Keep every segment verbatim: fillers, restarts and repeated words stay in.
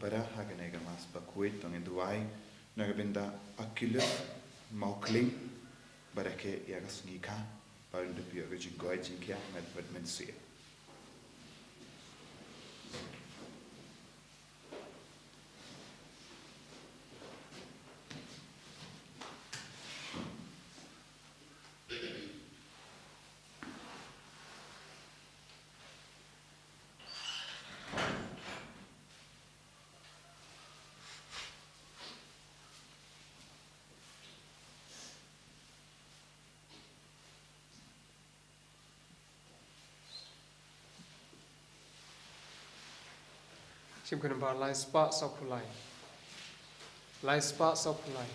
Para ha kane ka Mass bakhuid to ngin duwai na ka bynta u Achilles Mawkling, ba rakhe ïa ka sngi kha, ba un da pynïoh ka jingkoit jingkhiah met bad mynsiem. Shim ka nambar lai spah sawphew lai. Lai spah sawphew lai.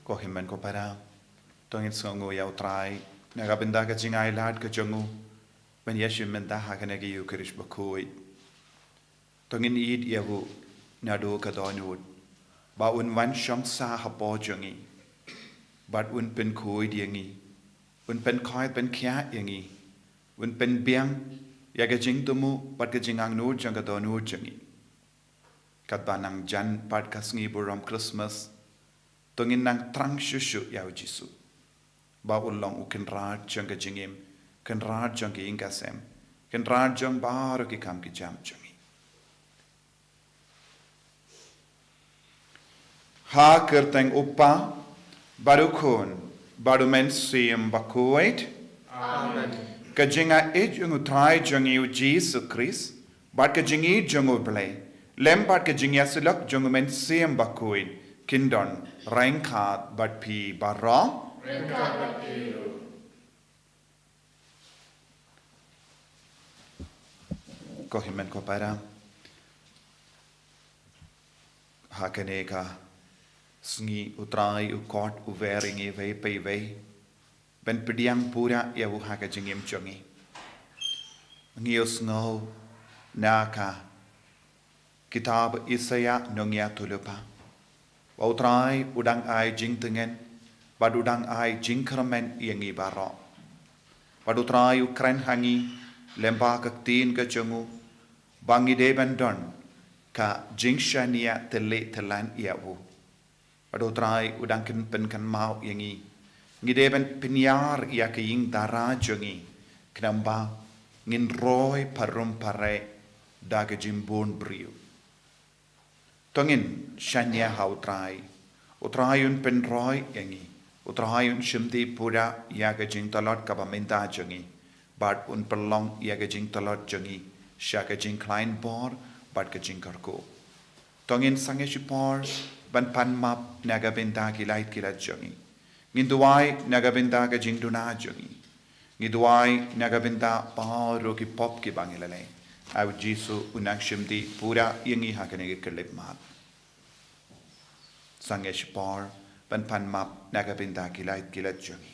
Ko hynmen ko para, to ngin sngewnguh ïa U Trai na ka bynta ka jingailad ka jong u ban ïashim bynta ha kane ka Ïukharist bakhuid. To ngin ïeit ïa u naduh ka dohnud, ba un wan shong sah hapoh jong ngi, bad un pynkhuid ïa ngi, un pynkhuid pynkhiah ïa ngi, un pynbiang ïa ka jingthmu bad ka jingangnud jong ka dohnud jong ngi. Katba nang jan pat ka sngi burom Christmas, to ngin nang thrang shuh shuh ïa U Jisu, ba u long u Kynrad jong ka jingim, Kynrad jong ka ïing ka sem, Kynrad jong baroh ki kam ki jam jong ngi. Ha ka kyrteng U Kpa, bad U Khun, bad U Mynsiem Bakhuid. Amen. Ka jingïeit jong U Trai jong ngi U Jisu Khrist, bad ka jingïeit jong U Blei, lem bad ka jingïasyllok jong U Mynsiem Bakhuid, kin don ryngkat bad phi baroh. Ryngkat bad phi ruh. Ko hynmen ko para, ha kane ka sngi U Trai u khot u wer ïa ngi iwei pa iwei ban pdiang pura ïa u ha ka jingim jong ngi. Ngi ïohsngew na ka kitab Isaïah nongïathuhlypa, ba U Trai u dang ai jingtngen bad u dang ai jingkyrmen ïa ngi baroh. Bad U Trai u kren ha ngi lyngba ka ktien ka jong u, ba ngi dei ban don ka jingshaniah tylli tyllan ïa u. Bad U Trai u dang pynkynmaw ïa ngi, ngi dei ban pynïar ïa ka ïing dara jong ngi, khnang ba ngin roi pharum phareh da ka jingbun briew. To ngin shaniah ha U Trai. U Trai un pynroi ïa ngi. U Trai un shimti pura ïa ka jingtlot kaba mynta jong ngi, bad un pynlong ïa ka jingtlot jong ngi sha ka jingkhlaiñ bor bad ka jingkyrkhu. To ngin sangeh shipor ban pan map na ka bynta ki lait ki lait jong ngi. Ngin duwai na ka bynta ka jingduna jong ngi. Ngi duwai na ka bynta baroh ki pop kiba ngi la leh. Ai u Jisu u nang shim dih pura ïa ngi ha kane ka khyllipmat. Sangeh shipor ban pan map na ka bynta ki lait ki lait jong ngi.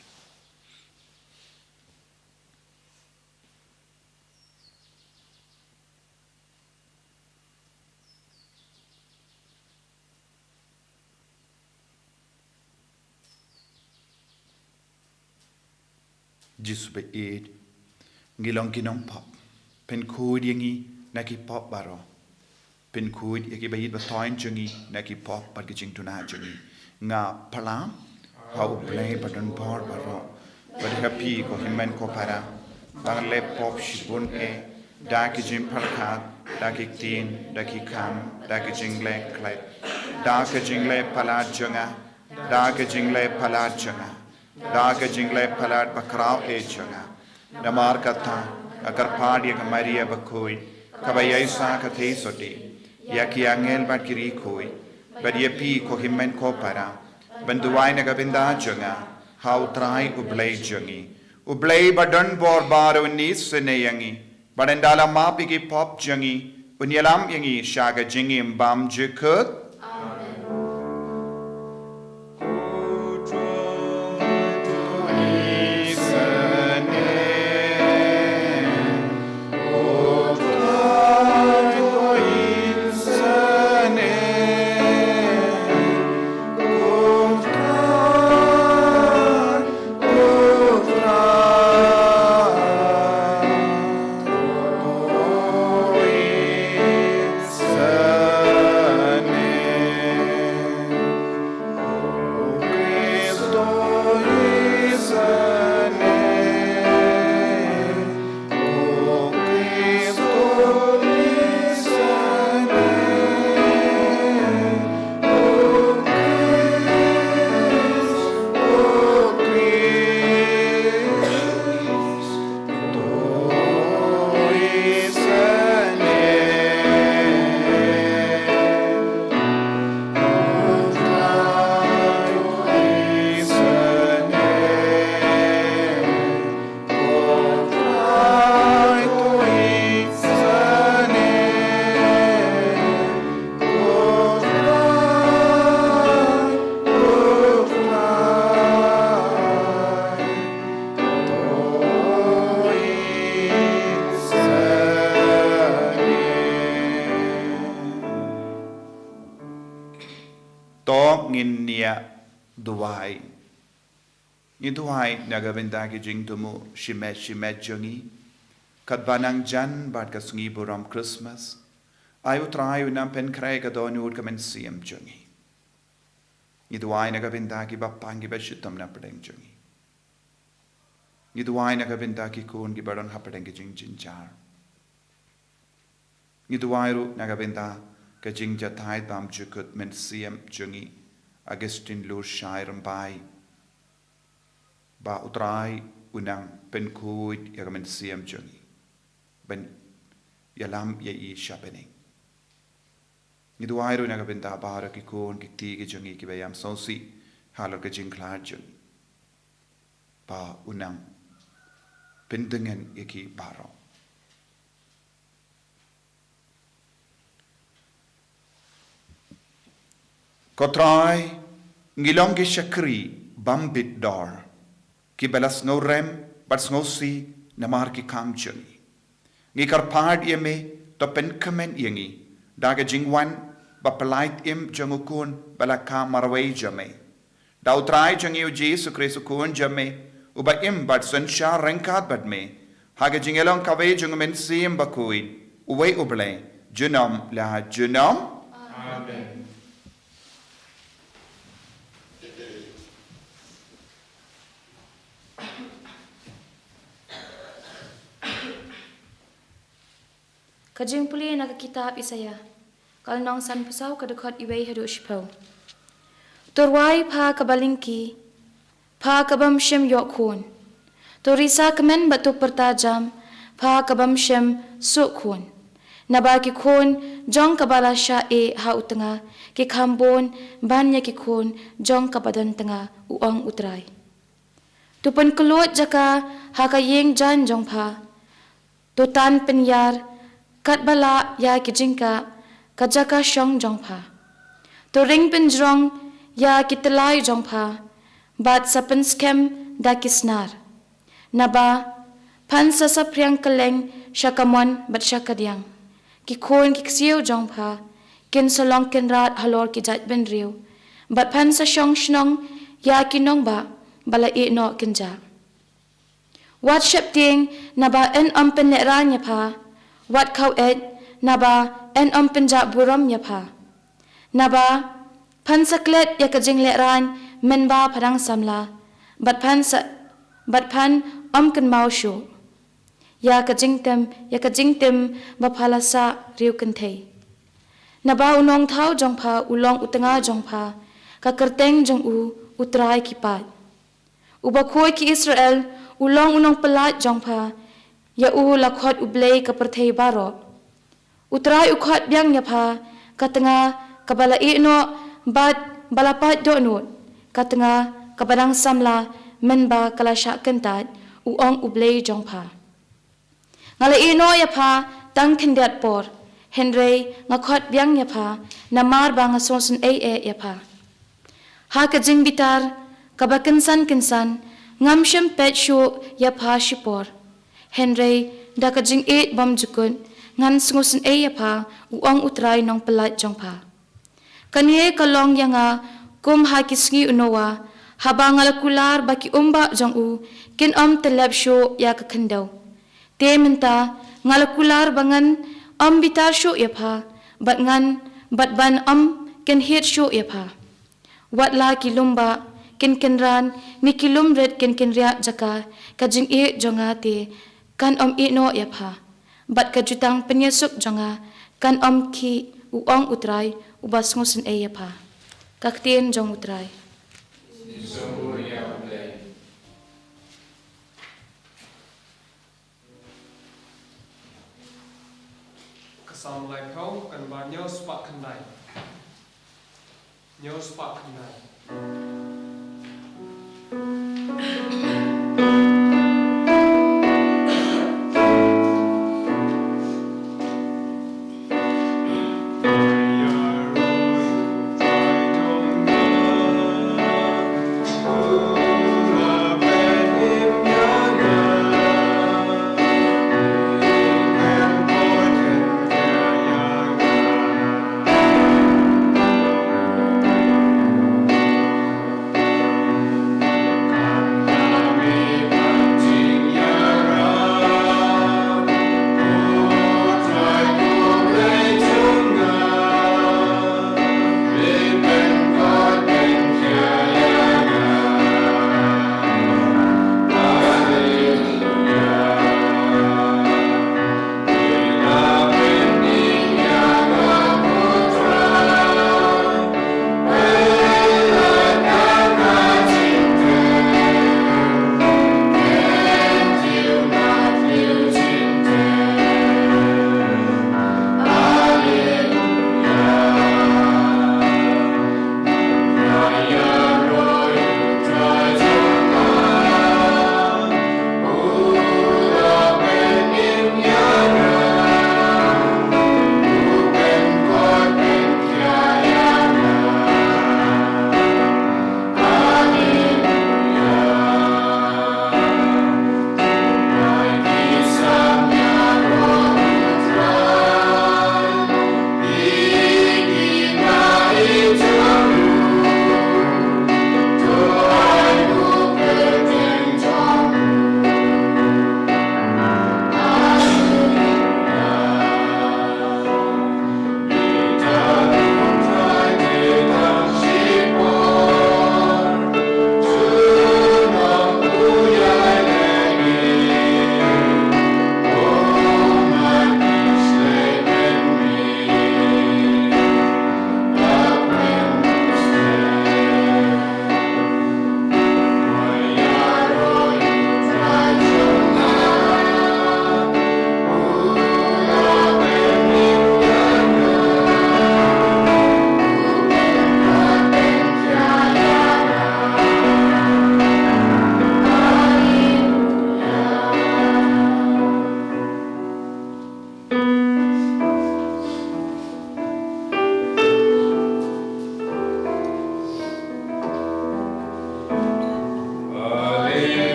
Jisu ba ïeit, ngi long ki nongpop. Pynkhuid ïa ngi na ki pop baroh. Pynkhuid ïa ki ba ïeit ba thoiñ jong ngi na ki pop bad ki jingduna jong ngi. Nga pyrshang ha U Blei ba don bor baroh bad ha phi ko hynmen ko para, ba nga leh pop shibun eh, da ki jingpyrkhat, da ki ktien, da ki kam, da ki jingleh khlem, da ki jingleh palat jong nga, da ki jingleh palat jong nga, da ki jingleh palat bakhraw eh jong nga. Namar kata, nga kyrpad ïa ka Maria bakhuid, kaba ïaisah ka theisotti, ïa ki angel bad ki riewkhuid, bad ïa phi ko hynmen ko para, ban duwai na ka bynta jong nga ha U Trai U Blei jong ngi. U Blei ba don bor baroh un isynei ïa ngi, bad un da la map ïa ki pop jong ngi, un ïalam ïa ngi sha ka jingim bymjukut. To ngin ïa duwai. Ngi duwai na ka bynta ki jingthmu shimet shimet jong ngi, katba nang jan bad ka sngi burom Christmas. Ai U Trai un nang pynkhreh ka dohnud ka mynsiem jong ngi. Ngi duwai na ka bynta ki bapang ki bashitom na pdeng jong ngi. Ngi duwai na ka bynta ki khun ki ba don hapdeng ki jingjynjar. Ngi duwai ruh na ka bynta ka jingjahthait bymjukut mynsiem jong ngi, Augustine Lurshai Rymbai, ba U Trai un nang pynkhuid ïa ka mynsiem jong ngi ban ïalam ïa i sha bneng. Ngi duwai ruh na ka bynta baroh ki khun ki kti ki jong ngi ki ba ïam sngewsih halor ka jingkhlad jong ngi, ba un nang pyndeng ïa ki baroh. Ko Trai, ngi long ki shakri bym bit dor, ki ba la sngewrem bad sngewsih namar ki kam jong ngi. Ngi kyrpad ïa me, to pynkmen ïa ngi da ka jingwan ba pyllait im jong u Khun ba la kha marwei jong me, da U Trai jong ngi U Jisu Khrist U Khun jong me, u ba im bad synshar ryngkat bad me ha ka jingïalong kawei jong U Mynsiem Bakhuid, uwei U Blei, junom la junom. Amen. Ka jingpule na ka kitab Isaïah, ka lynnong sanphew saw, ka dkhot iwei haduh shiphew. To rwai pha kaba lyngkhi, pha kabym shym ïoh khun. To risa kmen bad to pyrta jam, pha kabym shym suh khun. Naba ki khun jong kaba la shah eh ha u tnga ki kham bun ban ïa ki khun jong kaba don tnga, u ong U Trai. To pynkhlud jaka ha ka ïing jaiñ jong pha. To tan pynïar Katba lah ïa ki jingkah ka jaka shong jong pha. To ring pynjrong ïa ki tyllai jong pha, bad sa pynskhem da ki snar. Naba phan sa saphriang kylleng sha kamon bad sha kadiang. Ki khun ki ksiew jong pha kin sa long kynrad halor ki jaitbynriew, bad phan sa shong shnong ïa ki nongbah ba la ïeh noh kynjah. Wat sheptieng naba yn ym pynlehrain ïa pha, wat khaw-eit naba yn ym pynjah burom ïa pha. Naba phan sa klet ïa ka jinglehrain mynba pha dang samla, bad phan sa, bad phan ym kynmaw shuh ïa ka jingtim, ïa ka jingtim ba pha la sah riew kynthei. Naba u nongthaw jong pha u long u tnga jong pha, ka kyrteng jong u, U Trai ki paid. Uba khuid ki Israel u long u nongpyllait jong pha, ïa u la khot U Blei ka pyrthei baroh. U Trai u khot biang ïa pha, ka tnga kaba la ïeh noh bad ba la pait dohnud, ka tnga kaba dang samla mynba ka la shah kyntait, u ong U Blei jong pha. Nga la ïeh noh ïa pha tang khyndiat por, hynrei nga khot biang ïa pha, namar ba nga sngewsynei eh ïa pha. Ha ka jingbitar kaba kynsan kynsan, ngam shym peit shuh ïa pha shipor, hynrei da ka jingïeit bymjukut ngan sngewsynei ïa pha, u ong U Trai nongpyllait jong pha. Kane ka long ïa nga kum ha ki sngi u Noah, haba nga la kular ba ki umbah jong u kin ym tyllep shuh ïa ka khyndew. Te mynta nga la kular ba ngan ym bitar shuh ïa pha, bad ngan, bad ban ym kynhied shuh ïa pha. Wat la ki lum bah kin kynran, ne ki lum rit kin kynriah jaka ka jingïeit jong nga, te kan ym ïeh noh ïa pha. Bad ka jutang pynïasuk jong nga kan ym khih, u ong U Trai uba sngewsynei ïa pha. Ka ktien jong U Trai. Ka Salm laiphew, kan ba hynñiew spah khyndai. Hynñiew spah khyndai.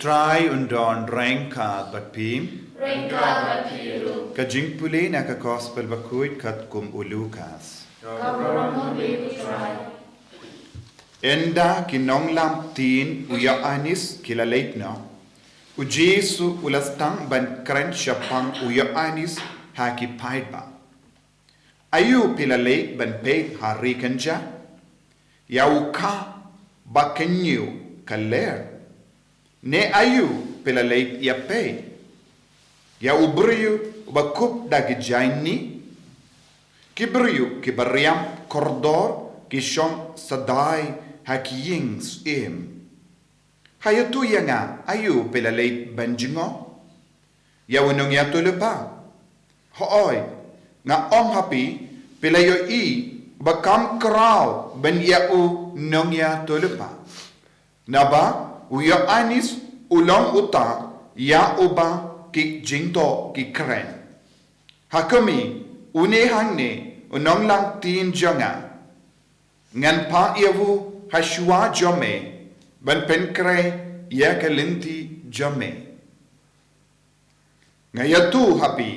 Trai un don ryngkat bad phi. Ryngkat bad phi ruh. Ka jingpule na ka Gospel bakhuid katkum u Lukas. Ka burom ha me ko Trai. Ynda ki nonglam ktien u Ïoannis ki la leit noh, u Jisu u la sdang ban kren shaphang u Ïoannis ha ki paidbah. Aïu phi la leit ban peit ha ri kynja? Ïa u kha ba kynñiew ka ler? Ne aïu phi la leit ïa peit? Ïa u briew uba kup da ki jaiñi? Ki briew kiba riam kordor ki shong shadai ha ki ïing syiem. Ha ïathuh ïa nga, aïu phi la leit ban jngoh? Ïa u nongïathuhlypa? Hooid, nga ong ha phi, phi la ïohi ba kam khraw ban ïa u nongïathuhlypa. Naba u Ïoannis u long uta ïa uba ki jingthoh ki kren. Ha khmih, une hangne u nonglam ktien jong nga. Ngan phah ïa u ha shuwa jong me ban pynkhreh ïa ka lynti jong me. Nga ïathuh ha phi,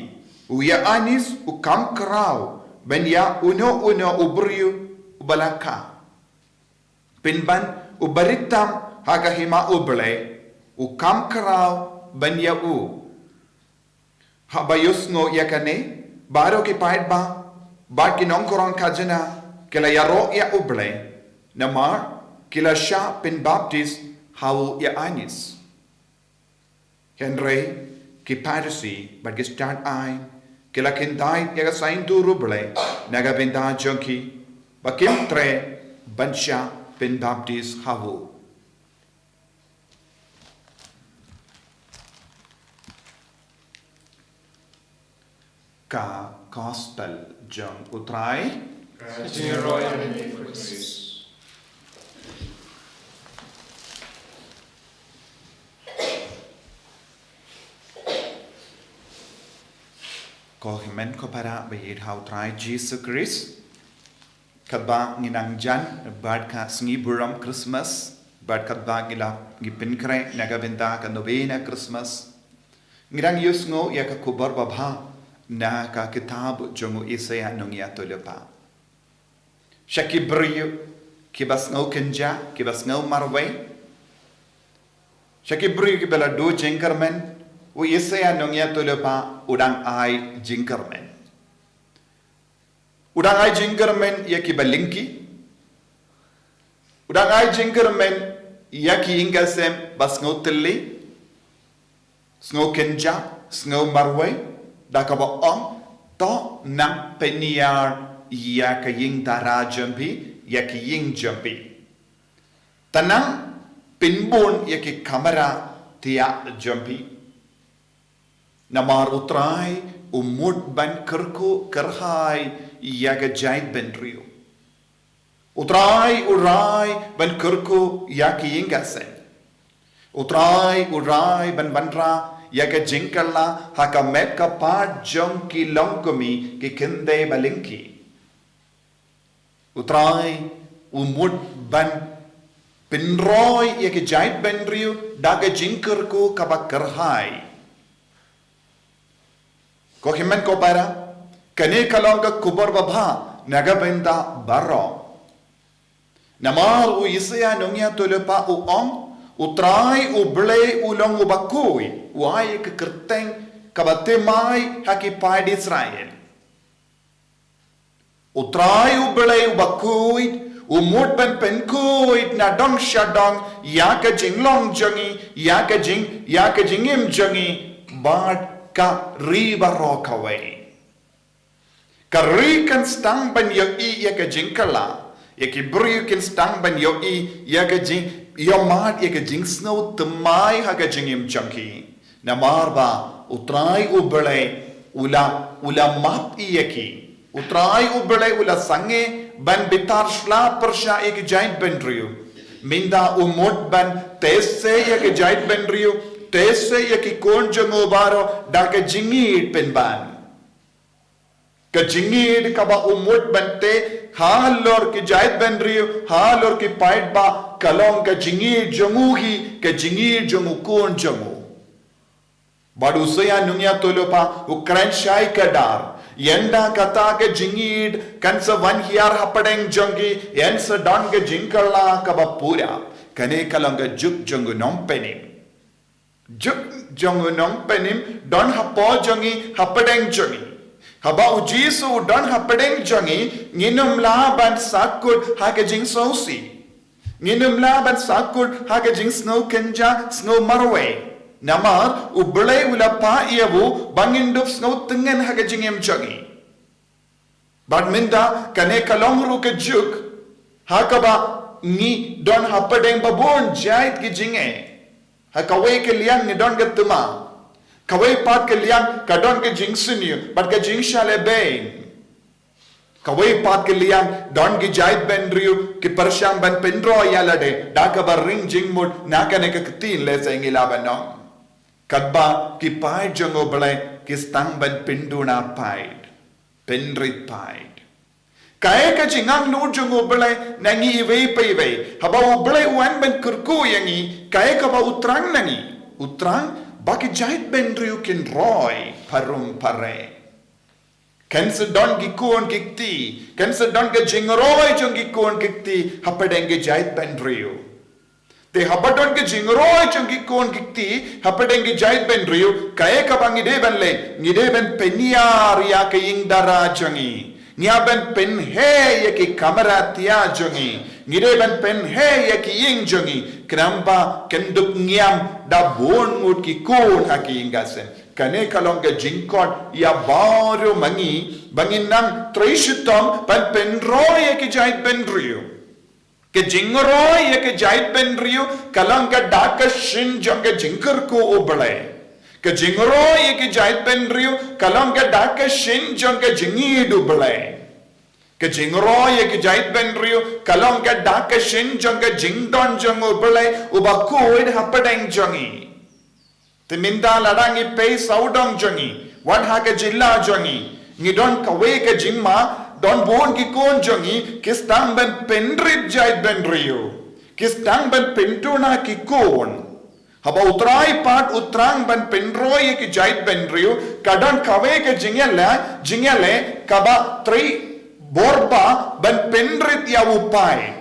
u Ïoannis u kam khraw ban ïa uno uno u briew uba la kha. Pynban u barit tam ha ka hima U Blei u kam khraw ban ïa u. Haba ïohsngew ïa kane, baroh ki paidbah bad ki nongkhrong khajna ki la ïaroh ïa U Blei, namar ki la shah pynbaptis ha u Ïoannis. Hynrei ki Pharisi bad ki stad aiñ ki la kyntait ïa ka saiñdur U Blei na ka bynta jong ki, ba kim treh ban shah pynbaptis ha u. Ka Gospel jong U Trai. Ka jingroi ïa me ko Khrist. Ko hynmen ko para ba ïeit ha U Trai Jisu Khrist. Katba ngi nang jan bad ka sngi burom Christmas, bad katba ngi la ngi pynkhreh na ka bynta ka novena Christmas, ngi dang ïohsngew ïa ka khubor babha na ka kitab jong u Isaïah nongïathuhlypa. Sha ki briew kiba sngew kynja, kiba sngew marwei, sha ki briew kiba la duh jingkyrmen, u Isaïah nongïathuhlypa u dang ai jingkyrmen. U dang ai jingkyrmen ïa kiba lyngkhi. U dang ai jingkyrmen ïa ki ïing ki sem ba sngew tylli, sngew kynja, sngew marwei, da kaba ong, to nang pynïar ïa ka ïing dara jong phi, ïa ki ïing jong phi. To nang pynbun ïa ki kamra thiah jong phi. Namar U Trai u mut ban kyrkhu kyrhai ïa ka jaitbynriew. U Trai u rai ban kyrkhu ïa ki ïing ki sem. U Trai u rai ban wanrah ïa ka jingkylla ha ka met ka phad jong ki longkmie ki khyndai ba lyngkhi. U Trai u mut ban pynroi ïa ki jaitbynriew da ka jingkyrkhu kaba kyrhai. Ko hynmen ko para, kane ka long ka khubor babha na ka bynta baroh. Namar u Isaïah nongïathuhlypa u ong, U Trai U Blei u long uba khuid, u ai ka kyrteng kaba thymmai ha ki paid Israel. U Trai U Blei uba khuid u mut ban pynkhuid na dong sha dong ïa ka jinglong jong ngi, ïa ka jing, ïa ka jingim jong ngi bad ka ri baroh kawei. Ka ri kan sdang ban ïohi ïa ka jingkylla, ïa ki briew kin sdang ban ïohi ïa ka jing, ïohmad ïa ka jingsngew thymmai ha ka jingim jong ki. Namar ba U Trai U Blei u la, u la map ïa ki. U Trai U Blei u la sangeh ban bitar sla pyrshah ïa ki jaitbynriew. Mynta u mut ban teh se ïa ki jaitbynriew, teh se ïa ki khun jong u baroh da ka jingïeit pynban. Ka jingïeit kaba u mut ban teh halor ki jaitbynriew, halor ki paidbah, ka long ka jingïeit jong u hi, ka jingïeit jong u khun jong u. Bad u Isaiah u nongïathuhlypa u kren shai kdar. Ynda kata ka jingïeit kan sa wan hiar hapdeng jong ki, yn sa don ka jingkylla kaba pura. Kane ka long ka juk jong u nongpynim. Juk jong u nongpynim don hapoh jong ngi, hapdeng jong ngi. Haba u Jisu u don hapdeng jong ngi, ngin ym lah ban sahkut ha ka jingsngewsih. Ngin ym lah ban sahkut ha ka jingsngew kynjah, sngew marwei. Namar u Blei u la phah ïa u ba ngin dup sngewtngen ha ka jingim jong ngi. Bad mynta kane ka long ruh ka juk ha kaba ngi don hapdeng ba bun jait ki jingeh. Ha kawei ka liang ngi don ka thma. Kawei pat ka liang ka don ka jingsniew bad ka jingshah lehbeiñ. Kawei pat ka liang don ki jaitbynriew ki pyrshang ban pynroi ïa lade da kaba ring jingmut na kane ka ktien, lehse ngi lah ban ong. Katba ki paid jong u Blei ki sdang ban pynduna paid, pynrit paid. Kaei ka jingangnud jong u Blei na ngi iwei pa iwei? Haba u Blei u wan ban kyrkhu ïa ngi, kaei kaba u thrang na ngi? U thrang ba ki jaitbynriew kin roi pharum phare. Kan sa don ki khun ki kti, kan sa don ka jingroi jong ki khun ki kti hapdeng ki jaitbynriew. Te haba don ka jingroi jong ki khun ki kti hapdeng ki jaitbynriew, kaei kaba ngi dei ban leh? Ngi dei ban pynïar ïa ka ïing dara jong ngi. Ngi hap ban pynheh ïa ki kamra thiah jong ngi. Ngi dei ban pynheh ïa ki ïing jong ngi. Khnang ba kan dup ngiam da bun ngut ki khun ha ki ïing ka sem. Kane ka long ka jingkhot ïa baroh ma ngi ba ngin nang trei shitom ban pynroi ïa ki jaitbynriew. Ka jingroi ïa ki jaitbynriew ka long ka dak ka shin jong ka jingkyrkhu u Blei. Ka jingroi ïa ki jaitbynriew ka long ka dak ka shin jong ka jingïeit u Blei. Ka jingroi ïa ki jaitbynriew ka long ka dak ka shin jong ka jingdon jong u Blei uba khuid hapdeng jong ngi. Te mynta lada ngi peit sawdong jong ngi, wat ha ka jylla jong ngi, ngi don kawei ka jingma, don bun ki khun jong ngi ki sdang ban pynrit jaitbynriew, ki sdang ban pynduna ki khun. Haba u Trai pat u thrang ban pynroi ïa ki jaitbynriew, ka don kawei ka jingïaleh, jingïaleh kaba trei bor ba ban pynrit ïa u paid.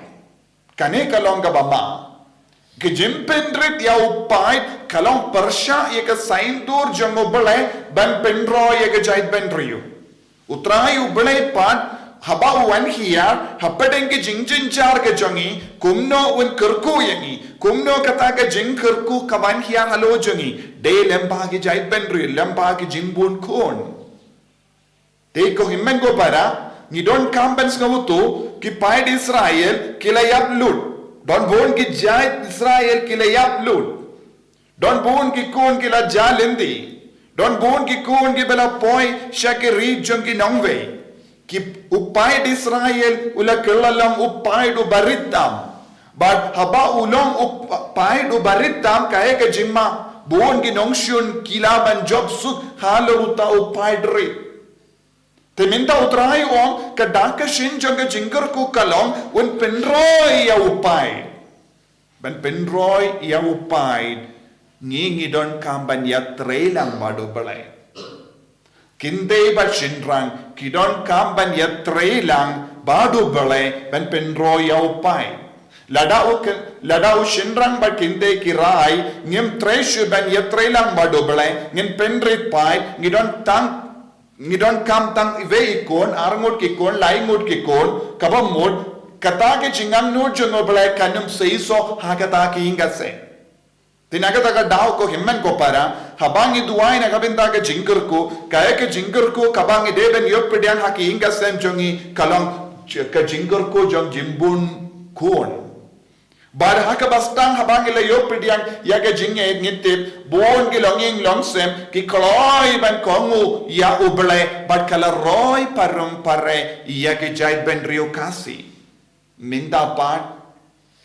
Kane ka long kaba ma. Ka jingpynrit ïa u paid ka long pyrshah ïa ka saiñdur jong u Blei ban pynroi ïa ka jaitbynriew. U Trai u Blei pat haba u wan hiar hapdeng ka jingjynjar ka jong ngi, kumno un kyrkhu ïa ngi, kumno kata ka jingkyrkhu ka wan hiar halor jong ngi, dei lyngba ki jaitbynriew, lyngba ki jingbun khun. Te ko hynmen ko para, ngi donkam ban sngewthuh, ki paid Israel ki la ïap lut. Don bun ki jait Israel ki la ïap lut. Don bun ki khun ki la jah lynti. Don bun ki khun kiba la poi sha ki ri jong ki nongwei. Ki, u paid Israel u la kylla long u paid uba rit tam. Bad haba u long u pa-, paid uba rit tam, kaei ka jingma? Bun ki nongshun ki lah ban jop suk halor uta u paid rit. Te mynta u Trai u ong ka dak ka shin jong ka jingkyrkhu ka long un pynroi ïa u paid. Ban pynroi ïa u paid, ngi ngi donkam ban ïatrei lang bad u Blei. Kynthei bad shynrang ki donkam ban ïatrei lang bad u Blei ban pynroi ïa u paid. Lada u ky-, lada u shynrang bad kynthei ki rai, ngim trei shuh ban ïatrei lang bad u Blei, ngin pynrit paid, ngi don tang, ngi donkam tang iwei i khun, ar ngut ki khun, lai ngut ki khun, kaba mut kata ka jingangnud jong u Blei kan ym seisoh ha kata ka ïing ka sem. Te na kata ka daw ko hynmen ko para, haba ngi duwai na ka bynta ka jingkyrkhu, kaei ka jingkyrkhu kaba ngi dei ban ïoh pdiang ha ka ïing ka sem jong ngi ka long j-, ka jingkyrkhu jong jingbun khun. Bad ha kaba sdang haba ngi la ïoh pdiang ïa ka jingngeit, ngi tip bun ki longïing longsem ki kloi ban kohnguh ïa u Blei bad ka la roi parum pare ïa ki jaitbynriew Khasi. Mynta pat,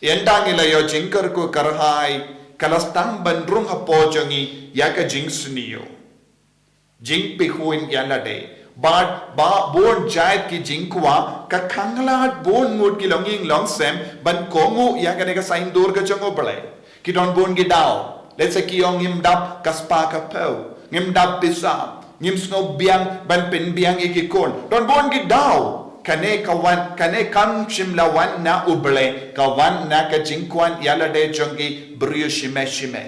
ynda ngi la ïoh jingkyrkhu kyrhai, ka la sdang ban rung hapoh jong ngi ïa ka jingsniew. Jingpyrkhat ïa lade, Bad ba bun jait ki jingkwah ka khang lad bun ngut ki longïing longsem ban kohnguh ïa kane ka saiñdur ka jong U Blei. Ki don bun ki daw. Let's say ki ong ngim dap ka spah ka phew, ngim dap pisa, ngim sngew biang ban pynbiang ïa ki khun. Don bun ki daw. Kane ka wan, kane kam shym la wan na U Blei, ka wan na ka jingkwah ïalade jong ki briew shime shime.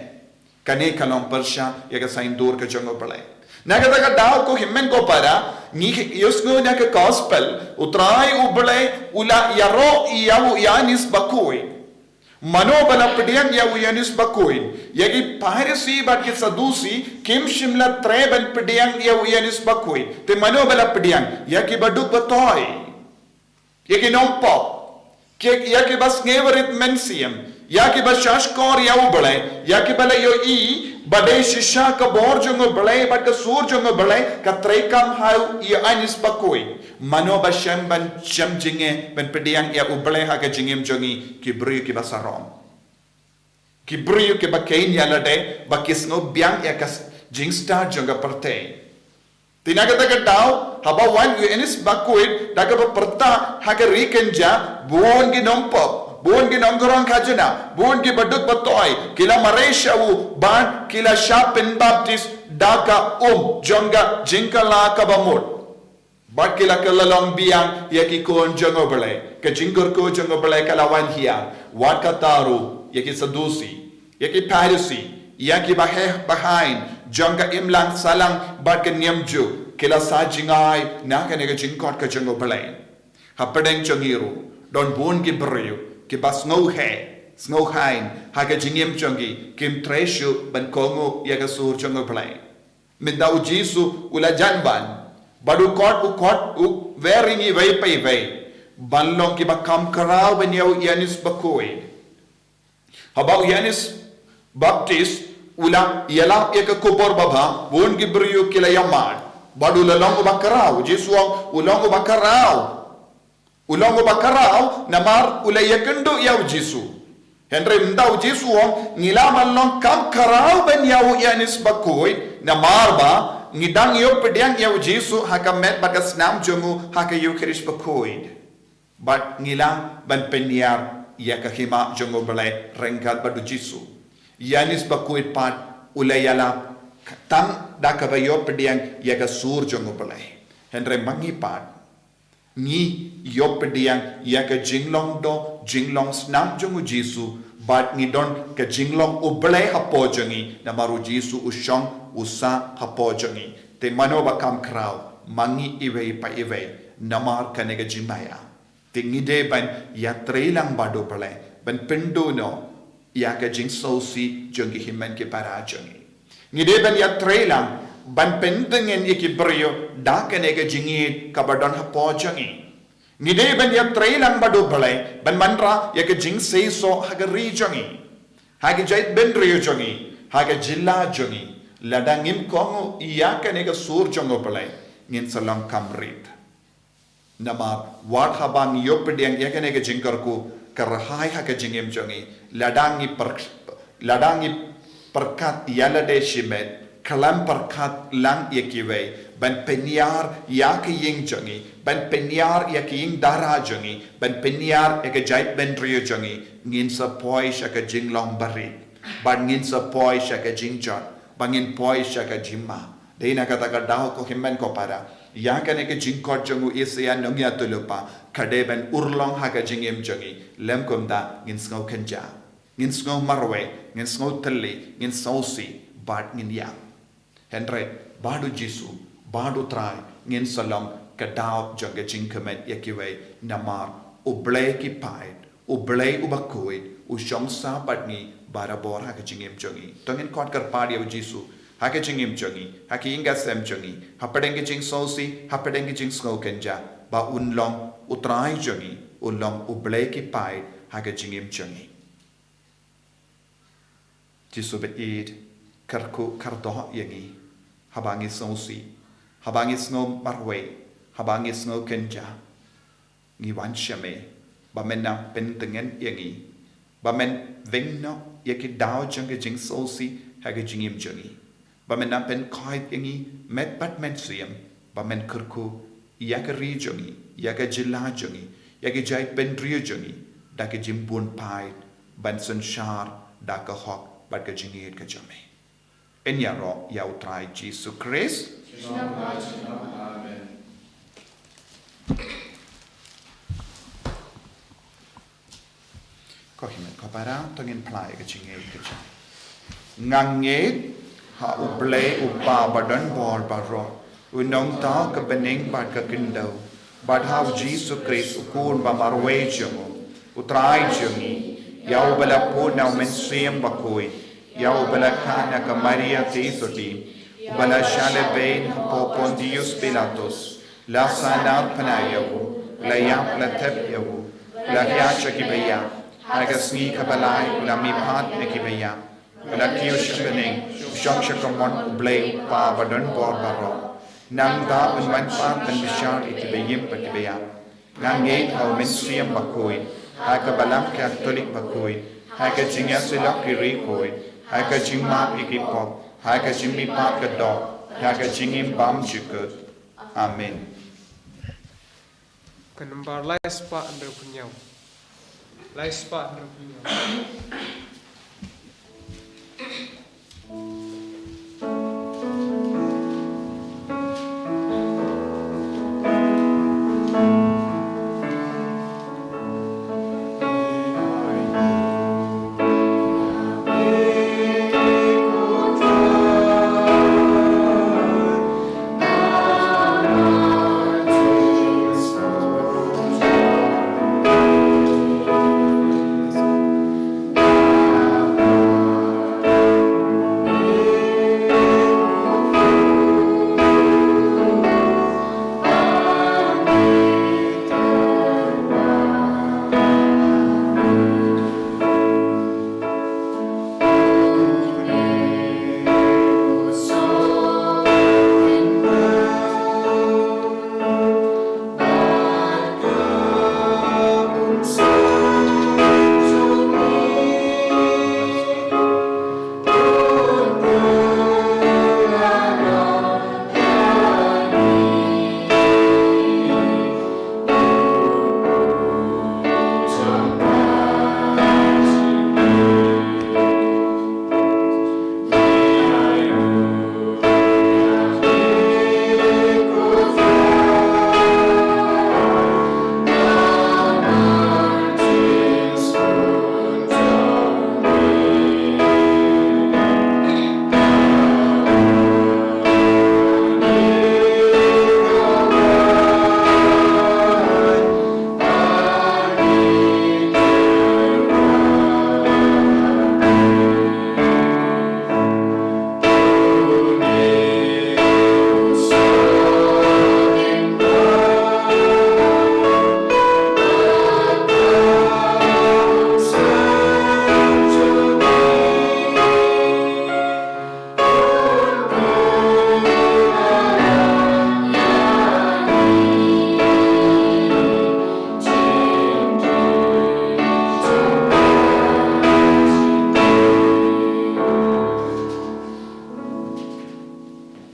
Kane ka long pyrshah ïa ka saiñdur ka jong U Blei. Na kata ka daw ko hynmen ko para, ngi ïohsngew na ka gospel, U Trai U Blei u la ïaroh ïa u Ïoannis Bakhuid. Mano ba la pdiang ïa u Ïoannis Bakhuid? Ïa ki Pharisi bad ki Sadusi kim shym la treh ban pdiang ïa u Ïoannis Bakhuid. Te mano ba la pdiang? Ïa ki baduk batoi, ïa ki nongpop, ki, ïa ki ba sngewrit mynsiem, ïa ki ba shahshkor ïa U Blei, ïa ki ba la ïohi ba dei shisha ka bor jong U Blei bad ka sur jong U Blei ka treikam ha u Ïoannis Bakhuid. Mano ba shem ban shem jingeh ban pdiang ïa U Blei ha ka jingim jong ngi? Ki briew ki ba sarong, ki briew ki ba kheiñ ïalade, ba ki sngew biang ïa ka s-, jingstad jong ka pyrthei. Te na kata ka daw, haba wan u Ïoannis Bakhuid da kaba pyrta ha ka ri kynja, bun ki nongpop, bun ki nongkhrong khajna, bun ki baduk batoi ki la mareh sha u bad ki la shah pynbaptis da ka um jong ka jingkylla kaba mut. Bad ki la kylla long biang ïa ki khun jong U Blei. Ka jingkyrkhu jong U Blei ka la wan hiar. Wat kata ruh, ïa ki Sadusi, ïa ki Pharisi, ïa ki baheh bahain jong ka imlang sahlang bad ka niam juh, ki la sah jngai na kane ka jingkhot ka jong U Blei. Hapdeng jong ngi ruh don bun ki briew ki ba sngewheh, sngewhain ha ka jingim jong ki, kim treh shuh ban kohnguh ïa ka sur jong U Blei. Mynta u Jisu u la jan ban, bad u khot, u khot u wer ïa ngi iwei pa iwei ban long ki ba kham khraw ban ïa u Ïoannis Bakhuid. Haba u Ïoannis Baptis u la ïalap ïa ka khubor babha, bun ki briew ki la ïa mad. Bad u la long u ba khraw, u Jisu u ong u long u ba khraw. U long u ba khraw namar u la ïakynduh ïa u Jisu. Hynrei mynta u Jisu u ong ngi lah ban long kham khraw ban ïa u Ïoannis Bakhuid namar ba ngi dang ïoh pdiang ïa u Jisu ha ka met bad ka snam jong u ha ka Eukharist Bakhuid. Bad ngi lah ban pynïar ïa ka hima jong U Blei ryngkat bad u Jisu. Ïoannis Bakhuid pat u la ïalap tang da kaba ïoh pdiang ïa ka sur jong U Blei. Hynrei ma ngi pat ngi ïoh pdiang ïa ka jinglong doh jinglong snam jong u Jisu, bad ngi don ka jinglong U Blei hapoh jong ngi namar u Jisu u shong u sah hapoh jong ngi. Te mano ba kham khraw, ma ngi iwei pa iwei, namar kane ka jingmaïa. Te ngi dei ban ïatreilang bad U Blei ban pynduh noh ïa ka jingsngewsih jong ki hynmen ki para jong ngi. Ngi dei ban ïatreilang ban pyntngen ïa ki briew da kane ka jingïeit kaba don hapoh jong ngi. Ngi dei ban ïatreilang bad U Blei ban wanrah ïa ka jingseisoh ha ka ri jong ngi, ha ka jaitbynriew jong ngi, ha ka jylla jong ngi. Lada ngim kohnguh ïa kane ka sur jong U Blei, ngin sa long kham rit. Namar wat haba ngi ïoh pdiang ïa kane ka jingkyrkhu ka rhai ha ka jingim jong ngi, lada ngi pyrkhat, lada ngi pyrkhat ïalade shimet, khlem pyrkhat lang ïa kiwei, ban pynïar ïa ka ïing jong ngi, ban pynïar ïa ka ïing dara jong ngi, ban pynïar ïa ka jaitbynriew jong ngi, ngin sa poi sha ka jinglong barit, bad ngin sa poi sha ka jingjot, bad ngin poi sha ka jingma. Dei na kata ka daw ko hynmen ko para, ïa kane ka jingkhot jong u Isaïah nongïathuhlypa ka dei ban urlong ha ka jingim jong ngi, lym kumta ngin sngew kynjah, ngin sngew marwei, ngin sngew thylli, ngin sngewsih, bad ngin ïap. Hynrei bad u Jisu, bad u Trai, ngin sa long ka daw jong ka jingkmen ïa kiwei, namar U Blei ki paid, U Blei u bakhuid, u shong sah bad ngi barabor ha ka jingim jong ngi. To ngin khot kyrpad ïa u Jisu ha ka jingim jong ngi, ha ka ïing ka sem jong ngi, hapdeng ka jingsngewsih, hapdeng ka jingsngew kynjah, ba un long u Trai jong ngi, un long U Blei ki paid ha ka jingim jong ngi. Jisu baieit, kyrkhu kyrdoh ïa ngi haba ngi sngewsih, haba ngi sngew marwei, haba ngi sngew kynjah. Ngi wan sha me ba men nang pyntngen ïa ngi, ba men weng noh ïa ki daw jong ka jingsngewsih ha ka jingim jong ngi, ba men nang pynkhuid ïa ngi met bad mynsiem, ba men kyrkhu ïa ka ri jong ngi, ïa ka jylla jong ngi, ïa ki jaitbynriew jong ngi, da ki jingbun paid, ban synshar da ka hok bad ka jingïeit ka jong me. Yn ïaroh ïa U Trai Jisu Khrist. Amen. Ko hynmen ko para, to ngin phla ïa ka jingngeit ka jong. Nga ngeit ha U Blei U Kpa badonbor baroh, U Nongthaw ka bneng bad ka khyndew, bad ha U Jisu Khrist U Khun ba marwei jong U, U Trai jong ngi, ïa uba la pun na U Mynsiem Bakhuid, ïa uba la kha na ka Maria theisotti, uba la shah lehbeiñ hapoh Pontius Pilatus, la sahnarphna ïa u, la ïap la thep ïa u, la hiar sha kiba ïap, ha ka sngi kaba lai u la mihpat na kiba ïap, u la kiew sha bneng, u shong sha kamon U Blei U Kpa badonbor baroh. Nangta un wan pat ban bishar ïa kiba im bad kiba ïap. Nga ngeit ha U Mynsiem Bakhuid, ha ka Balang Katholik bakhuid, ha ka jingïasyllok ki riewkhuid, ha ka jingmap ïa ki pop, ha ka jingmihpat ka doh, ha ka jingim bymjukut. Amen. Ka nombar lai spah hynriew phew. Lai spah hynriew phew.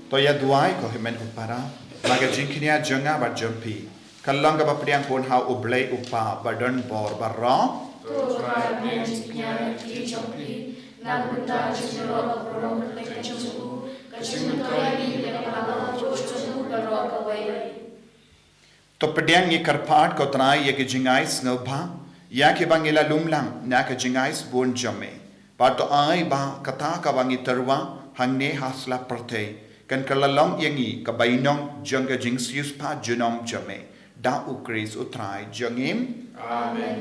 To ïa duwai ko hynmen ko para, ba ka jingkñia jong nga bad jong phi kan long kaba pdiang bun ha U Blei U Kpa badonbor baroh. To Trai, pdiang jingkñia na ki kti jong phi, na ka bynta ka jingïaroh ka burom kyrteng jong u, ka jingmyntoi ïa ngi na ka bynta ka burom jong u baroh kawei. To pdiang ngi kyrpad ko Trai ïa ki jingai sngewbha ïa kiba ngi la lum lang na ka jingai sbun jong me. Bad to ai ba kata kaba ngi tyrwa hangne ha sla pyrthei kan kylla long ïa ngi ka bainong jong ka jingsiewspah junom jong me. Da U Khrist U Trai jong ngi. Amen.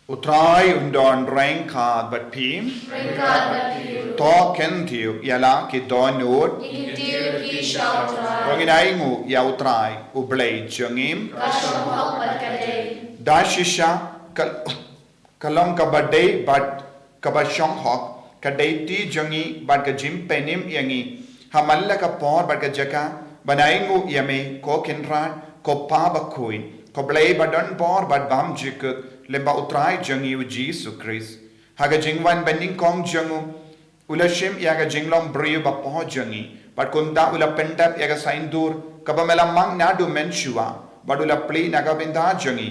U Trai un don ryngkat bad phi. Ryngkat bad phi. To kyntiew ïa la ki dohnud. Ngi kyntiew ïa phi sha U Trai. To ngin ainguh ïa U Trai U Blei jong ngi. Ka shong hok bad ka dei. Da shisha ka, ka long kaba dei bad kaba shong hok, ka dei kti jong ngi bad ka jingpynim ïa ngi ha man la ka por bad ka jaka ban ainguh ïa me, ko Kynrad, ko Pa Bakhuid, ko Blei badonbor bad bymjukut, lyngba U Trai jong ngi U Jisu Khrist. Ha ka jingwan banyngkong jong u, U la shim ïa ka jinglong briew bapoh jong ngi, bad kumta u la pyndep ïa ka saiñdur kaba me la mang naduh mynshuwa, bad u la plie na ka bynta jong ngi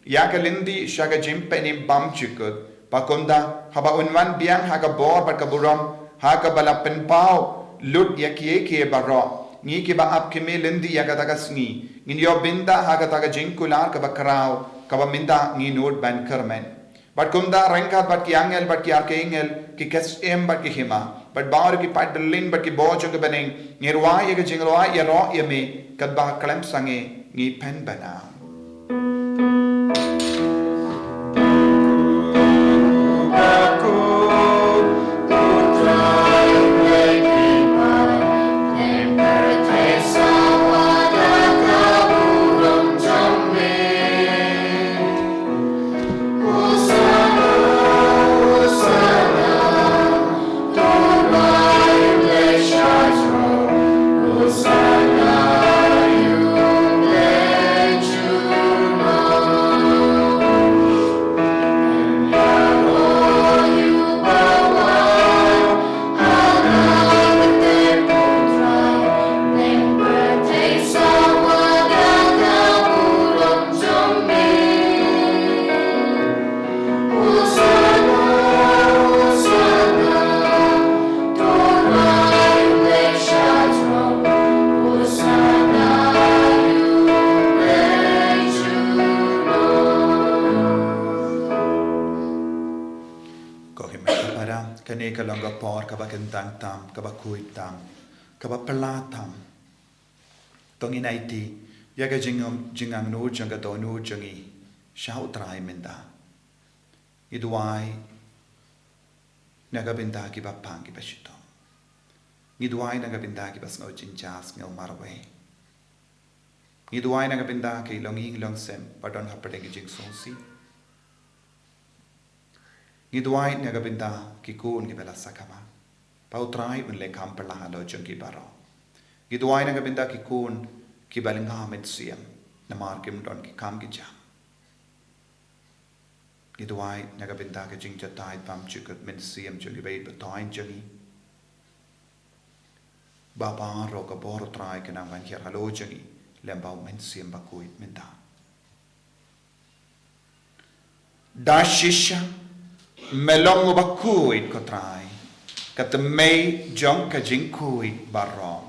ïa ka lynti sha ka jingpynim bymjukut. Bad kumta haba un wan biang ha ka bor bad ka burom, ha kaba la pynpaw lut ïa kiei kiei baroh, ngi kiba ap kmie lynti ïa kata ka sngi, ngin ïoh bynta ha kata ka jingkular kaba khraw, kaba mynta ngi nud ban kyrmen. Bad kumta ryngkat bad ki angel bad ki archangel, ki ksiem bad ki hima, bad baroh ki paidbah bad ki bor jong ka bneng, ngi rwai ïa ka jingrwai ïaroh ïa me, katba khlem sangeh ngi pynbna. Ko hima ka para, kane ka long ka por kaba kyntang tam, kaba khuid tam, kaba pla tam. To ngin aiti ïa ka jingangnud jong ka dohnud jong ngi sha U Trai mynta. Ngi duwai na ka bynta kiba pang kiba shitom. Ngi duwai na ka bynta kiba sngew jynjar sngew marwei. Ngi duwai na ka bynta ki longïing longsem ba don hapdeng ki jingsngewsih. Ngi duwai na ka bynta ki khun kiba la sakma, ba U Trai un leh kam pla halor jong ki baroh. Ngi duwai na ka bynta ki khun kiba lynga mynsiem namar kim don ki kam ki jam. Ngi duwai na ka bynta ka jingjatai bymjukut mynsiem jong ki ba ïeit ba toiñ jong ngi, ba baroh ka bor U Trai ka nang ban hiar halor jong ngi lem bad U Mynsiem Bakhuid mynta. Da shisha me long uba khuid, ko Trai, ka tymmen jong ka jingkhuid baroh.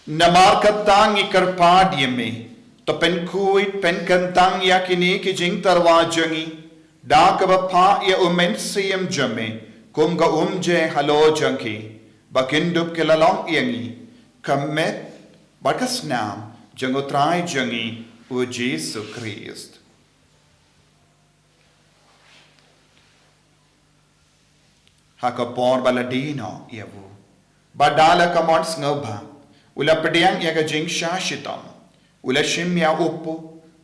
Namar kata ngi kyrpad ïa me, to pynkhuid pynkyntang ïa kine ki jingtyrwa jong ngi da kaba phah ïa U Mynsiem jong me kum ka umjer halor jong ki, ba kin dup ki la long ïa ngi ka met bad ka snam jong U Trai jong ngi U Jisu Khrist. Ha ka por ba la die noh ïa u, bad da la ka mon sngewbha, u la pdiang ïa ka jingshah shitom, u la shim ïa u kpu,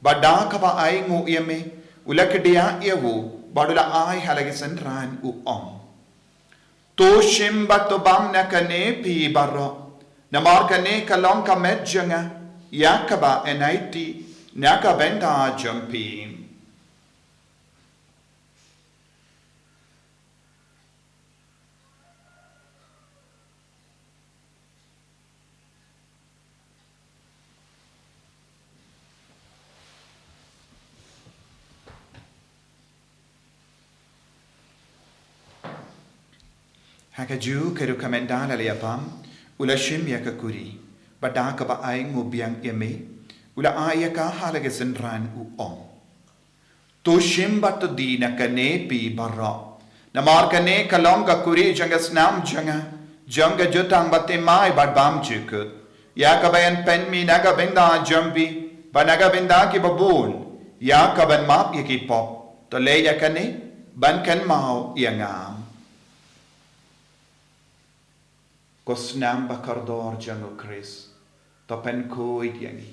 bad da kaba ainguh ïa me, u la kdiah ïa u, bad u la ai ha la ki synran, u ong: To shim bad to bam na kane phi baroh, namar kane ka long ka met jong nga ïa kaba yn aiti na ka bynta jong phi. Ha kajuh ka rukom, ynda la ïa bam, u la shim ïa ka kuri, bad da kaba ainguh biang ïa me, u la ai ïa ka ha la ki synran, u ong: To shim bad to die na kane phi baroh, namar kane ka long ka kuri jong ka snam jong nga, jong ka jutang bathymmai bad bymjukut, ïa kaba yn pynmih na ka bynta jong phi bad na ka bynta kiba bun, ïa kaban map ïa ki pop. To leh ïa kane ban kynmaw ïa nga. Ko snam ba kordor jong U Khrist, to pynkhuid ïa ngi.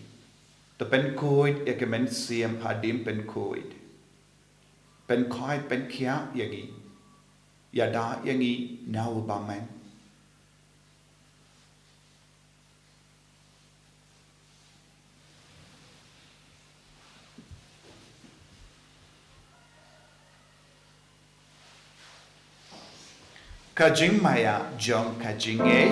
To pynkhuid ïa ki mynsiem hadien pynkhuid. Pynkhuid, pynkhiah ïa ngi. Ïada ïa ngi na u bymman. Ka jingmaïa jong ka jingngeit.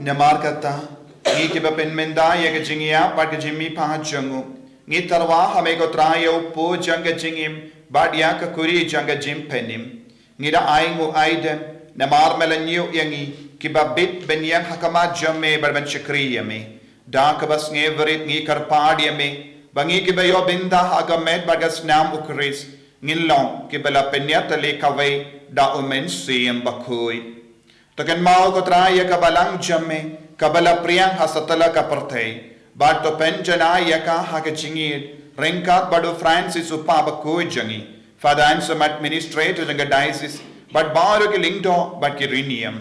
Namar kata, ngi kiba pynmynda ïa ka jingïap bad ka jingmihpat jong u, ngi tyrwa ha me ko Trai ïa u pud jong ka jingim bad ïa ka kuri jong ka jingpynim. Ngi da ai nguh ai dem namar me la ñiew ïa ngi kiba bit ban ïeng ha khmat jong me bad ban shakri ïa me. Da kaba sngewrit ngi kyrpad ïa me ba ngi kiba ïoh bynta ha ka met bad ka snam u Khrist ngin long kiba la pynïatylli kawei da u Mynsiem Bakhuid. To kynmaw ko Trai ïa ka balang jong me kaba la pdiang ha satlak ka pyrthei bad to pynjanai ïa ka ha ka jingïeit ryngkat bad u Francis u Papa bakhuid jong ngi, Father Anselm administrator jong ka diocese bad baroh ki lyngdoh bad ki riewniam.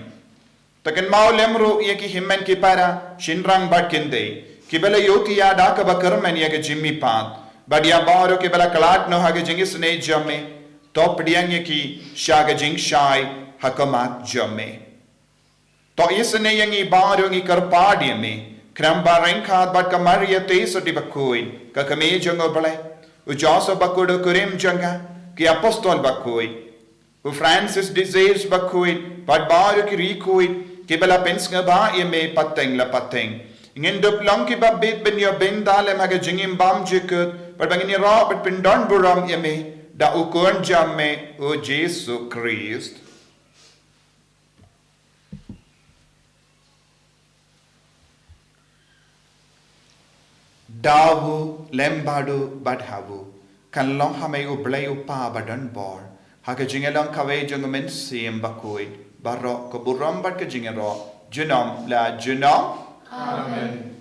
To kynmaw lem ruh ïa ki hynmen ki para shynrang bad khyndai kiba la ïohi ïa da kaba kyrmen ïa ka jingmihpat bad ïa baroh kiba la khlad noh ha ka jingisynei jong me. To pdiang ïa ki sha ka jingshai ha khmat jong me. To isynei ïa ngi baroh ngi kyrpad ïa me, khnang ba ryngkat bad ka Maria Theisotti bakhuid, ka kmie jong u Blei, u Joseph bakhuid u kurim jong ka, ki apostol bakhuid, u Francis de Sales bakhuid bad baroh ki riewkhuid kiba la pynsngewbha ïa me pateng la pateng, ngin dup long kiba bit ban ïoh bynta lem ha ka jingim bymjukut bad ba ngin ïaroh bad pyndonburom ïa me da u Khun jong me u Jisu Khrist. Da u lem bad u bad ha u, kan long ha me u Blei u Kpa badonbor, ha ka jingïalong kawei jong u Mynsiem Bakhuid, baroh ka burom bad ka jingïaroh junom la junom. Amen.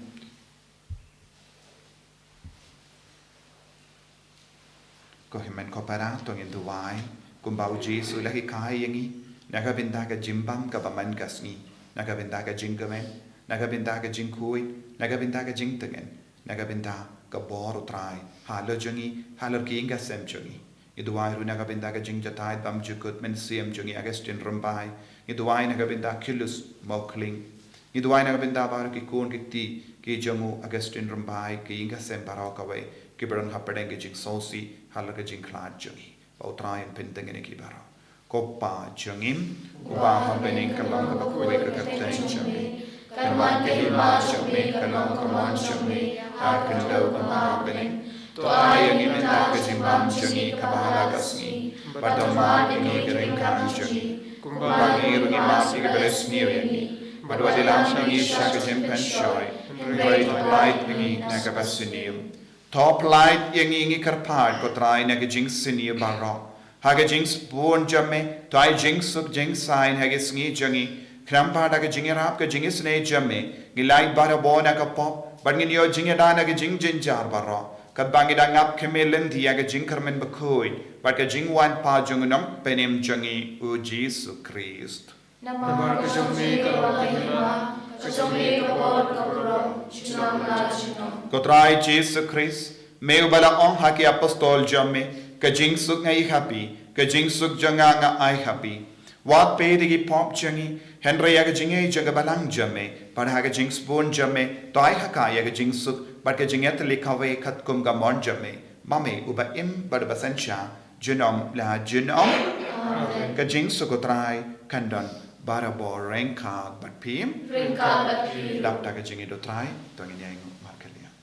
Ko hynmen ko para, to ngin duwai kumba u Jisu u la hikai ïa ngi, na ka bynta ka jingbam kaba man ka sngi, na ka bynta ka jingkmen, na ka bynta ka jingkhuid, na ka bynta ka jingtngen, na ka bynta ka bor u Trai halor jong ngi, halor ki ïing ki sem jong ngi. Ngi duwai ruh na ka bynta ka jingjahthait bymjukut mynsiem jong i Augustine Rymbai. Ngi duwai na ka bynta Khylus Mawkhlieh. Ngi duwai na ka bynta baroh ki khun ki kti ki jong u Augustine Rymbai, ki ïing ki sem baroh kawei kiba don hapdeng ka jingsngewsih halor ka jingkhlad jong i. Ba u Trai un pyntngen ïa ki baroh. Ko Kpa jong ngi uba ha bneng, kan long kaba khuid ka kyrteng jong me. Kan wan ka hima jong me, kan long ka mon jong me ha khyndew kumba ha bneng. To ai ïa ngi mynta ka jingbam jong ngi kaba ha la ka sngi, bad to map ïa ngi ki ryngkat jong ngi, kumba ngi ruh ngi map ïa kiba la sniew ïa ngi, bad wat ïalam sha ngi sha ka jingpynshoi, hynrei to pyllait ïa ngi na kaba sniew. To pyllait ïa ngi, ngi kyrpad ko Trai, na ka jingsniew baroh. Ha ka jingsbun jong me to ai jingsuk jingsaiñ ha ka sngi jong ngi, khnang ba da ka jingïarap ka jingisynei jong me ngin lait barabor na ka pop bad ngin ïoh jingïada na ka jingjynjar baroh, katba ngi dang ap khmih lynti ïa ka jingkyrmen bakhuid bad ka jingwan pat jong u Nongpynim jong ngi u Jisu Khrist. Namar ka jong me ka long ka hima, ka jong me ka bor, ka burom, junom la junom. Ko Trai Jisu Khrist, me uba la ong ha ki apostol jong me, ka jingsuk nga ai ha phi, ka jingsuk jong nga nga ai ha phi. Wat peit ïa ki pop jong ngi, hynrei ïa ka jingïeit jong ka balang jong me, bad ha ka jingsbun jong me to ai ha ka ïa ka jingsuk bad ka jingïatylli kawei katkum ka mon jong me, ma me uba im bad uba synshar junom la junom. Amen. Ka jingsuk u Trai kan don barabor ryngkat bad phi. Ryngkat bad phi. Dap da ka jingïeit u Trai to ngin ïainguh markylliang.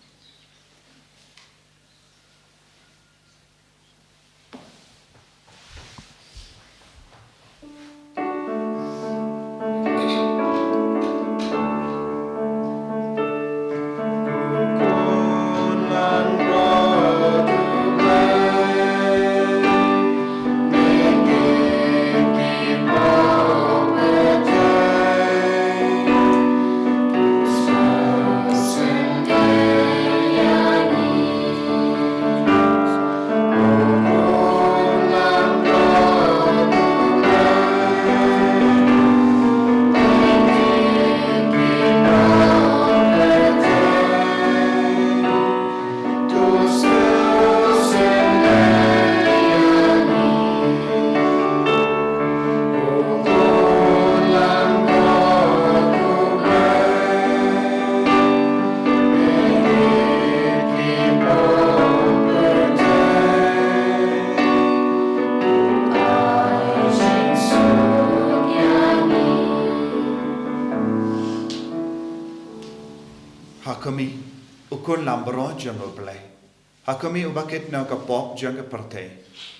U Khun Langbrot jong U Blei, ha khmih uba kit noh ïa ka pop jong ka pyrthei,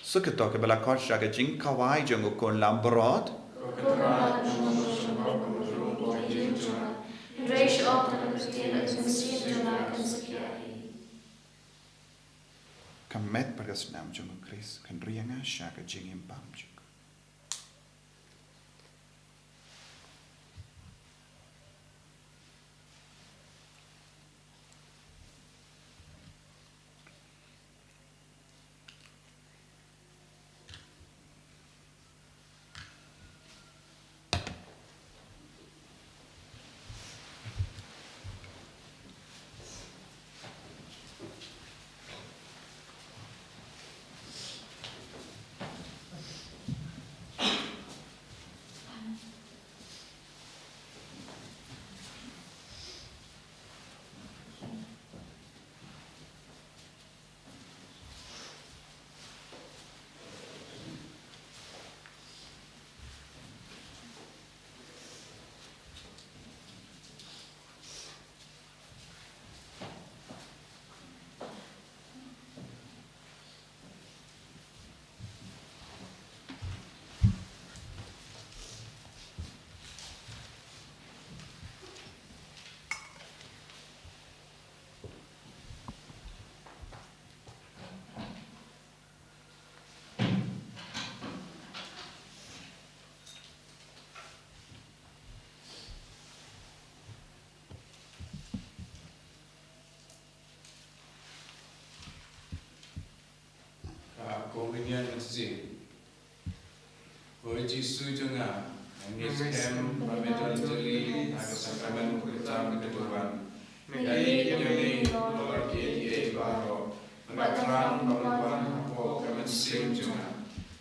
suk ïa to kaba la khot sha ka jingkhawai jong U Khun Langbrot. Ka met bad ka snam jong U Khrist kan ri ïa nga sha ka jingim bymjukut. Ka Komunion Mynsiem. Ko Jisu jong nga, nga ngeit skhem ba me don tylli ha ka sakramen bakhuid tam ka duwan. Nga ïeit ïa me halor kiei kiei baroh. Nga kyrpad ba men wan hapoh ka mynsiem jong nga.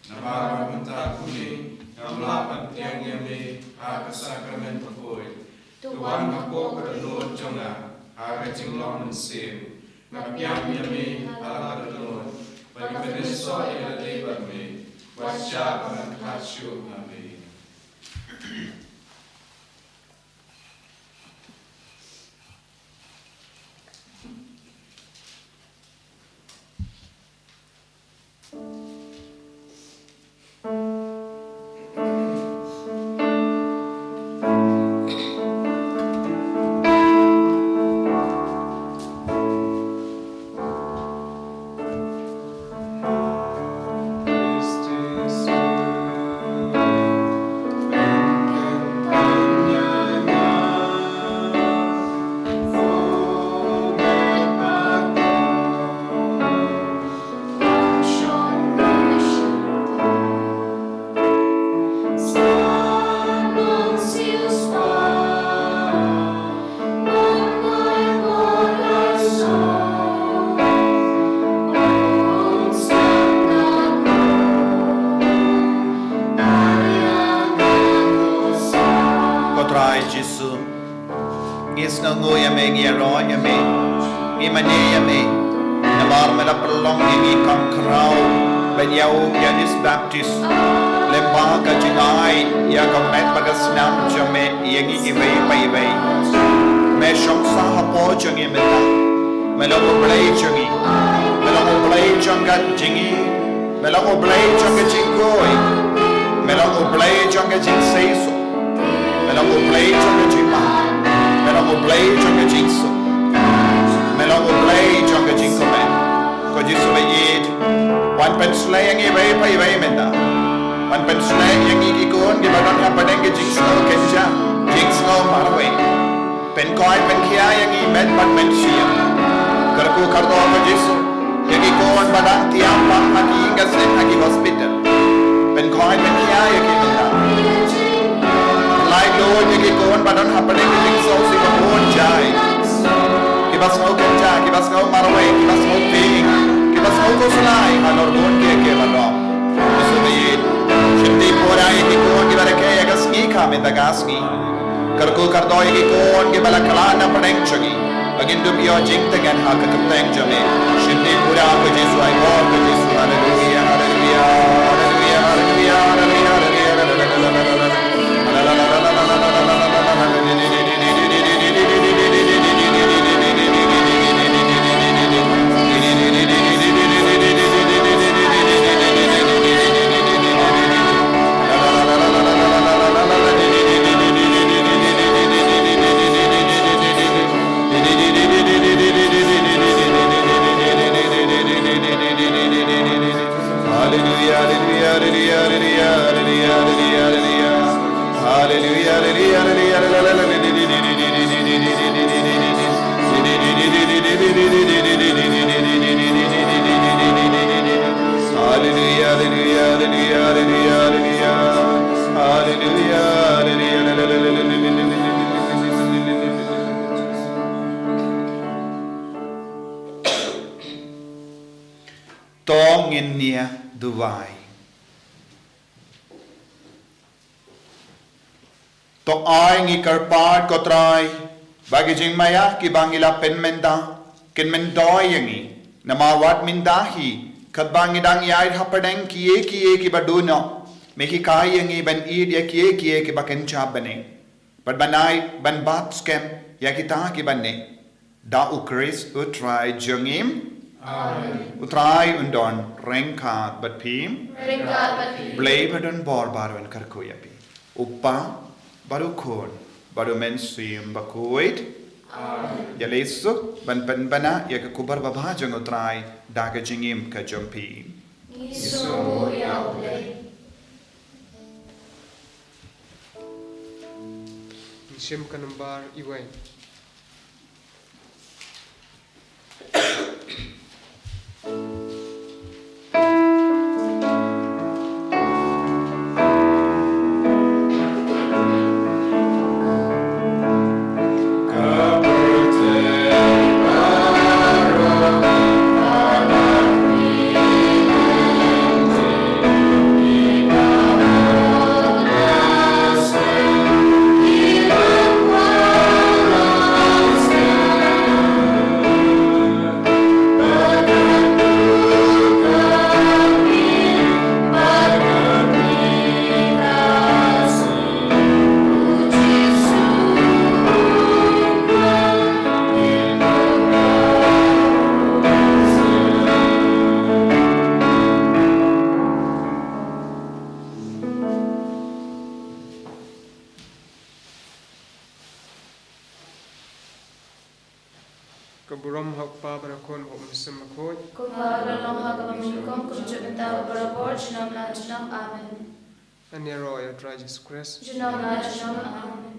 Namar ba mynta kumne ngam lah ban pdiang ïa me ha ka sakramen bakhuid. To wan hapoh ka dohnud jong nga ha ka jinglong mynsiem. Nga pdiang ïa me ha la ka dohnud, ba me pynïasoh ïa lade bad me, wat shah ban khat shuh na me. Ko Trai Jisu, ngi sngewnguh ïa me, ngi ïaroh ïa me, ngi mane ïa me. Namar me la pynlong ïa ngi kam khraw ban ïa u Ïoannis Baptist. Lyngba ka jingai ïa ka met bad ka snam jong me ïa ngi iwei pa iwei. Me shong sah hapoh jong ngi mynta. Me long U Blei jong ngi. Me long U Blei jong ka jingim. Me long U Blei jong ka jingkhuid. Me long U Blei jong ka jingseisoh. Me long U Blei jong ka jingman. Me long U Blei jong ka jingsuk. Me long U Blei jong ka jingkmen. Ko Jisu ba ïeit, wan pynshlei ïa ngi iwei pa iwei mynta. Wan pynshlei ïa ngi ki khun kiba don hapdeng ka jingsngew kynja, jingsngew marwei. Pynkoit pynkhia ïa ngi met bad mynsiem. Kyrkhu kyrdoh ko Jisu ïa ki khun ba dang thiah bam ha ki ïing ka seng ha ki hospital. Pynkoit pynkhia ïa ki mynta. Pynlait luid ïa ki khun ba don hapdeng ki jingsngewsih ba bun jait. Kiba sngew kynja, kiba sngew marwei, kiba sngew tieng, kiba sngew khuslai halor bun kiei kiei baroh. Jisu ba ïeit, shim ti pura ïa ki khun kiba rakhe ïa ka sngi kha mynta ka sngi. Kyrkhu kyrdoh ïa ki khun kiba la khlad na pdeng jong ngi ba ngin dup ïoh jingtngen ha ka kyrteng jong me. Shim ti pura ko Jisu, ai bor ko Jisu. Haleluya, haleluya, haleluya, haleluya, haleluya. To ngin nia duwai. To ai ngi kyrpad ko Trai, ba ki jingmaïa kiba ngi la pynmynta kin myntoi ïa ngi. Namar wat mynta hi, katba ngi dang ïaid hapdeng kiei kiei kiba duh noh, me hikai ïa ngi ban ïeit ïa kiei kiei kiba kynjah bneng, bad ban ai, ban bat skhem ïa kita kiba neh. Da U Khrist U Trai jong ngi. Amen. U Trai un don ryngkat bad phi. Ryngkat bad phi. Blei ba don bor baroh un kyrkhu ïa phi. U Kpa, bad U Khun, bad U Mynsiem Bakhuid. Amen. Ïaleh suk ban pynbna ïa ka khubor babha jong U Trai da ka jingim ka jong phi. Ngi sngewbha ïa U Blei. Ngi shim ka nambar iwei. Ka burom ha U Kpa bad ha U Khun bad ha U Mynsiem Bakhuid. Kumba ka la long ha kaba nyngkong, kumjuh mynta, barabor, junom la junom. Amen. Ngan ïaroh ïa U Trai Jisu Khrist. Junom la junom. Amen.